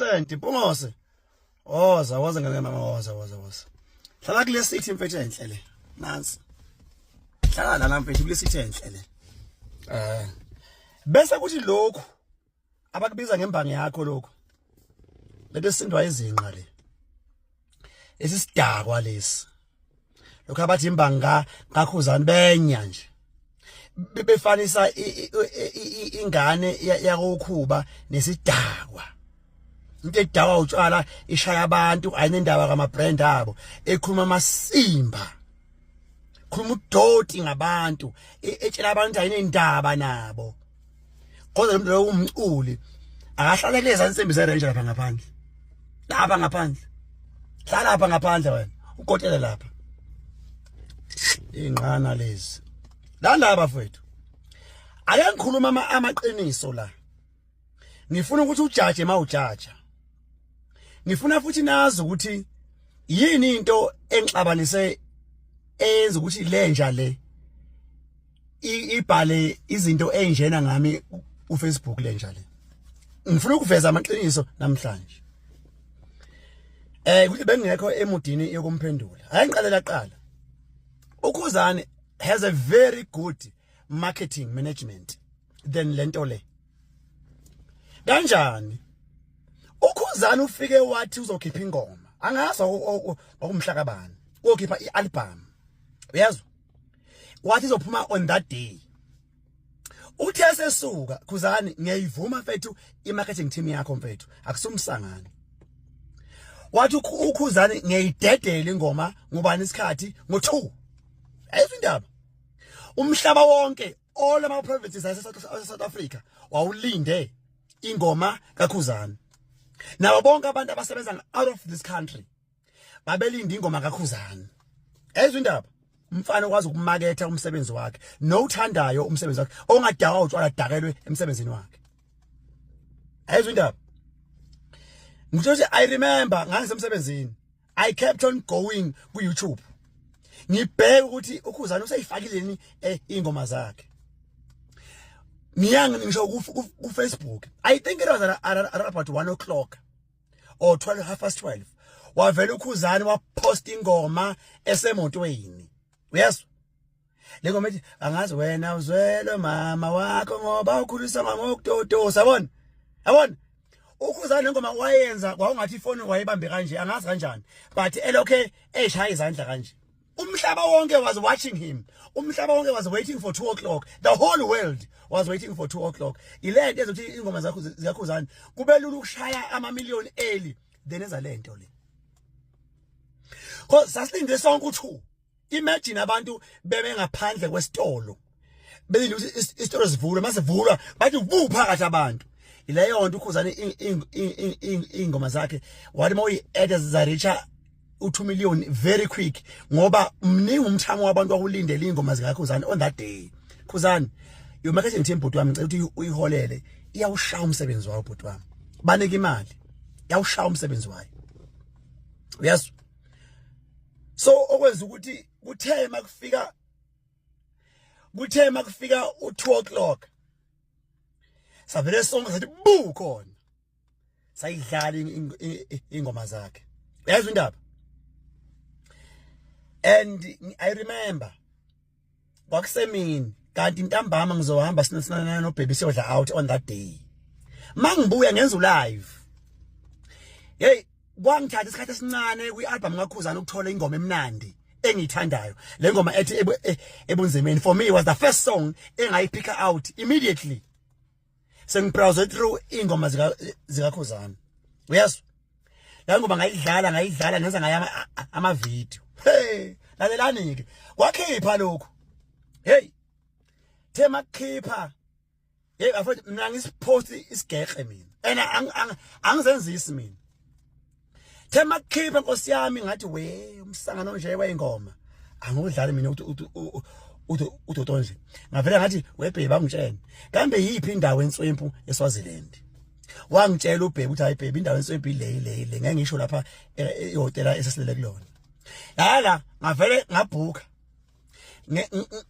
Innocent Mpungose, woza, woza ngeke mama, woza, woza, woza. Hlala kule city, mfethu, enhle le. Nansi, hlala lana, mfethu, kule city enhle le. Bese kuthi lokhu abakubiza ngembangi yakho, lokhu lento sindwa izinqa le, esisidakwa lesi, lokho abathi imbanga kaKhuzani, benya nje befanisa ingane yakoKhuba nesidakwa, into edakwa utshwala, ishaya abantu, ayinendaba kama brand abo, ekhuluma amasimba, khuluma udoti ngabantu, etshela abantu ayinendaba nabo. Kodwa lo muntu loyo umculi, akahlale kuleza nsimbi zeRange lapha ngaphandle, lapha ngaphandle. Hlala lapha ngaphandle wena, ukotele lapha ingqana lezi la la. Bafethu, ake ngikhuluma amaqiniso la. Ngifuna ukuthi ujaje mawujaja, ngifuna futhi nazi ukuthi yini into engixabanise, eyenza ukuthi lenja le ibhale izinto ezinjena ngami uFacebook. Lenja le, ngifuna ukuveza amaqiniso namhlanje ukuthi bengekho emudini yokumphendula. Hayi, ngiqalela qala, uKhuzani has a very good marketing management than lento le. Kanjani? UKhuzani ufike wathi uzokhipha ingoma, angazi okumhla kabani, uyokhipha ialbum, uyazwa, wathi izophuma on that day. Uthi esesuka Khuzani, ngiyayivuma mfethu i-marketing team yakho, mfethu, akusumsangano. Wathi uKhuzani, "Ngiyayidedela ingoma ngubani isikhathi ngo2." Ayizwa indaba, umhlaba wonke, all ama provinces ase South Africa wawulinde ingoma kaKhuzani. Nabo bonke abantu abasebenza out of this country babelinde ingoma kaKhuzani. Ezwe indaba, umfana okwazi ukumaketha umsebenzi wakhe nowuthandayo umsebenzi wakhe, ongadakwa utshwala, dakelwe emsebenzini wakhe. Ayizwe indaba, ngitsho ukuthi I remember ngangisemsebenzini, I kept on going ku YouTube ngibheke ukuthi uKhuzani useyifakile ni ingoma zakhe. Ngiyangi ngisho ku Facebook, I think it was at about 1 o'clock or 12, half past 12, wavela uKhuzani wapost ingoma esemotweni. Uyezwa le ngoma ethi, "Angazi wena uzwele mama wakho ngoba ukhulisa ngokutotosa." Yabona, yabona, uKhuzani le ngoma wayenza kwawungathi ifoni wayebambe kanje, angazi kanjani, but elokhe eshaya izandla kanje. Umhlaba wonke was watching him, umhlaba wonke was waiting for 2 o'clock, the whole world was waiting for 2 o'clock. Ile nto ezokuthi ingoma zakho zikaKhuzani kube lula ukushaya ama-million early then eza lento le, cause sasilinde sonke u2. Imagine abantu bebe ngaphandle kwesitolo belinde ukuthi isitolo sivulwe, masivulwa bathi bu phakathi abantu. Ileyo nto uKhuzani, ingoma zakhe wathi mawuyi-add zareacha u2 million very quick, ngoba mningi umthamo wabantu wakulindela ingoma zikaKhuzani on that day. Khuzani, your marketing team, bhuti wami, ngicela ukuthi uyiholele, iyawushaya umsebenzi wayo, bhuti wami. Banike imali, iyawushaya umsebenzi wayo, uyazwa. So okwenza ukuthi kuthe makufika u2 o'clock, savele sonke sathi bu khona, sayidlala ingoma zakhe. Uyazwa indaba, and I remember kwakusemini, kanti ntambama ngizohamba sinana nobaby siyodla out on that day. Mangibuya ngenza ulive. Hey, kwangithatha isikhathi esincane kwi-album kaKhuzani ukuthola ingoma emnandi engiyithandayo, le ngoma ethi Ebunzimeni. For me it was the first song engayipick out immediately sengibrowse through ingoma zikaKhuzani. Uyazwa la ngoma, ngayidlala, ngayidlala, ngenza ngayo ama video. Hey, lalelani ke, kwakhipha lokhu. Hey, thema khipha. Hey bafethu, mina ngisipost isigeqe mina and angizenzisi mina. Thema khipha, nkosi yami, ngathi we umsangano nje weyingoma, angudlali mina uthi uthi udoto nje. Ngavela ngathi, "Webhebe, bangitshene kambe yiphi indawo enswempu eSwaziland?" Wangitshela ubhebe ukuthi, "Hayi bhebe, indawo enswempu ile ile ile." Ngeke ngisho lapha ehotela esesilele kulona la. Ngavele ngabhuka,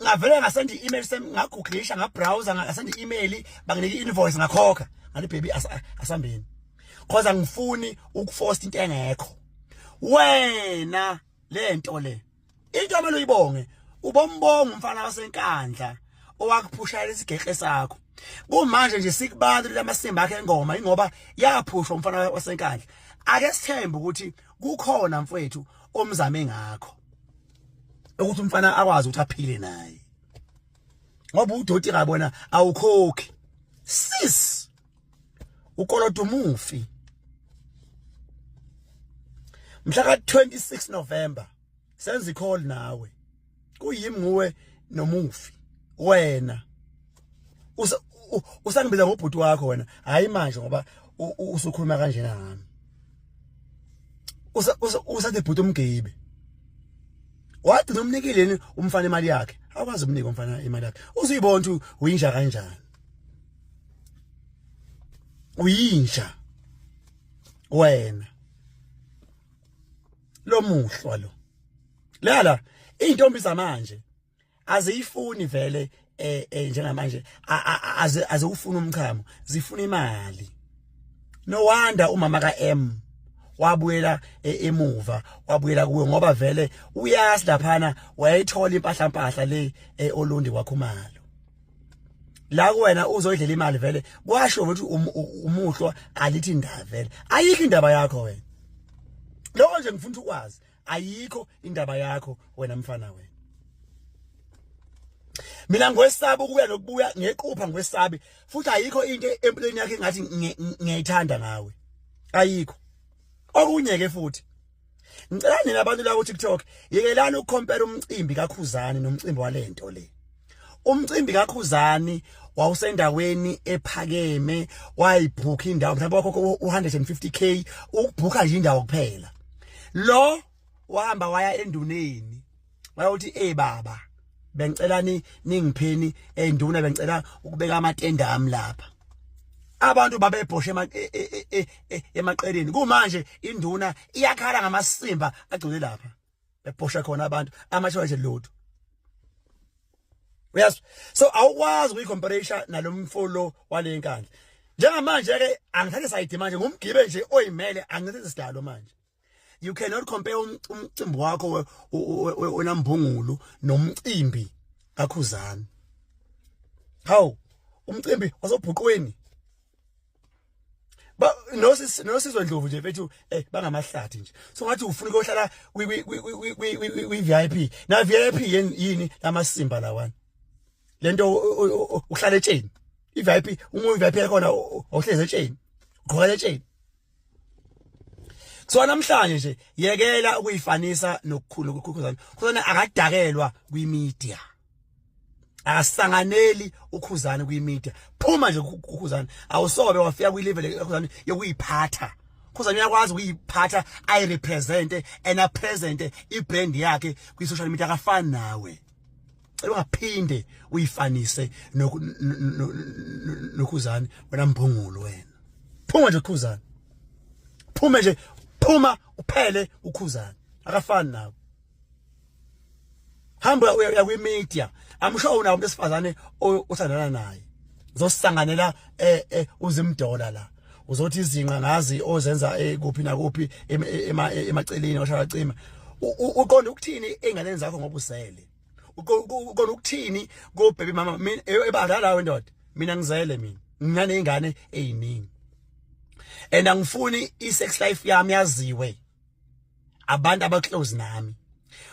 ngavele ngasenda i-email sem, ngagooglisha, ngabrowser, ngasenda i-email, banginika i-invoice, ngakhokha. Ngathi, "Baby, asambeni." Cause angifuni ukuforce into engekho. Wena lento le into amele uyibonge, ubombonga umfana waseNkandla owakuphushela isigeqe sakho. Kumanje nje sikubantu lamasimba akhe engoma ingoba yaphushwa umfana waseNkandla. Ake sithembe ukuthi kukhona mfowethu omzame ngakho ukuthi umfana akwazi ukuthi aphile naye, ngoba udoti kabona awukhokhi sis, ukoloda umufi. Mhla ka 26 November senza i-call nawe, kuyimi nguwe nomufi. Wena usangibiza ngobhuti wakho wena, hayi manje ngoba usukhuluma kanjena ngami, usathi bhuti umgibe. Wagcina umnikile umfana imali yakhe? Awukwazi umnika umfana imali yakhe. Uzuyibona ukuthi uyinja kanjani, uyinja wena. Lo muhlwa lo lala, intombi zamanje aziyifuni vele njengamanje, azewufuna umchamo, zifuna imali. No wonder umama kaM wabuyela emuva, wabuyela kuwe, ngoba vele uyazi laphana wayithola impahla mpahla le eOlundi kwaKhumalo. La kuwena uzoyidlela imali vele, kwasho ukuthi umuhlwa alithi indaba vele, ayikho indaba yakho wena. Lokho nje ngifuna ukwazi, ayikho indaba yakho wena mfana wena. Mina ngwesaba ukuya nokubuya ngequpha, ngwesabi futhi ayikho into empilweni yakhe engathi ngiyayithanda ngawe, ayikho. Okunye ke futhi, ngicela nina abantu la ku TikTok, yekelani ukucompare umcimbi kaKhuzani nomcimbi walento le. Umcimbi kaKhuzani wawusendaweni ephakeme, wayibhukha indawo mhlawumbe wakhokha u150K ukubhukha nje indawo kuphela. Lo wahamba waya enduneni, wayothi, "Eh baba, bengicela ni ningipheni enduna, bengicela ukubeka amatende ami lapha." Abantu babebhoshe emaqeleni. Kumanje induna iyakhala ngamasimba agcwele lapha bebhosha khona abantu, ama-toilet lutho, uyazi. So awukwazi ukuyicomparation nalomfolo wale Nkandla. Njengamanje ke angithathe side manje, ngumgibe nje oyimele, angithathe sidalo manje. You cannot compare umcimbi wakho wenambungulu nomcimbi kaKhuzani. Hawu, umcimbi wasobhuqweni ba noSizwe Ndlovu nje mfethu, bangamahlathi nje. So ngathi ufuna ukuyohlala kwi kwi VIP na VIP yini lamasimba lawana lento, uhlala etsheni i VIP. Uma i VIP yakhona awuhlezi etsheni, ugqoka etsheni. So namhlanje nje yekela ukuyifanisa nokukhulu kuKhuzani. Khuzani akadakelwa kwi-media, akasanganeli uKhuzani kwi-media. Phuma nje kuKhuzani, awusobe wafika kwi-level kaKhuzani yokuyiphatha. Khuzani uyakwazi ukuyiphatha, ayirepresente and apresente i-brand yakhe kwi-social media, akafani nawe. Cela ungaphinde uyifanise noKhuzani wena mbungulu wena. Phuma nje Khuzani, phume nje, phuma uphele. UKhuzani akafani nawe. Hamba uya kwi-media, I'm sure unawo umuntu esifazane othandana naye, uzosanganela uzimdola la, uzothi izinqa ngazi ozenza kuphi nakuphi emaceleni oshaya cima. Uqonda ukuthini enganeni zakho ngoba usele? Uqonda ukuthini ko baby mama? Mina ebadala we ndoda, mina ngizele, mina nginanezingane eziningi and angifuni i-sex life yami yaziwe abantu abaclose nami.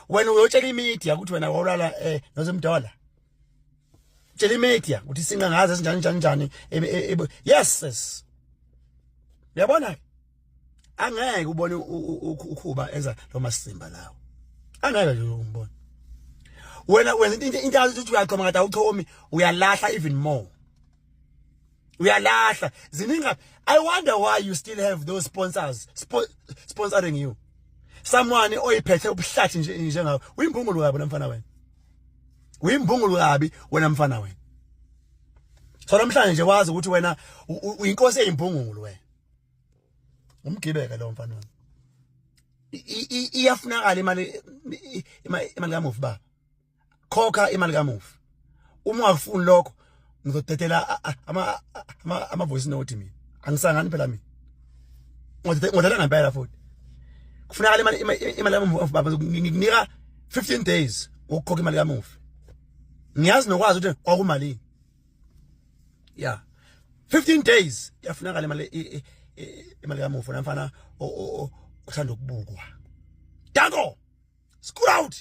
Wena uyotshela imedia ukuthi wena wawulala nozimdola, tshela imedia ukuthi sinqa ngaze sinjani njani njani. Yes sis, uyabona, angeke ubone ukhuba enza lo masimba lawo, angeke nje umbone. Wena wenza into azi ukuthi uyachoma, kade awuchomi, uyalahla even more, uyalahla ziningi. I wonder why you still have those sponsors sponsoring you, someone oyiphethe ubuhlathi nje njengawe. Uyimbungulu kabi mfana wena, uyimbungulu kabi wena mfana wena. So namhlanje nje wazi ukuthi wena uyinkosi eyimbungulu wena. Umgibeke lo mfana wami. Iyafunakala imali kamufi baba, khokha imali kamufi. Uma ungakufuni lokho, ngizodedela ama voice note. Mina angisangani phela mina. Ngodlela ngempela futhi. Kufunakala imali, imali kamufi baba, ngikunika 15 days ukukhokha imali kamufi. Ngiyazi nokwazi ukuthi kwakumalini. Yeah. 15 days yafunakala imali, imali kamufi namfana osanda ukubukwa. Danko. Scoot out.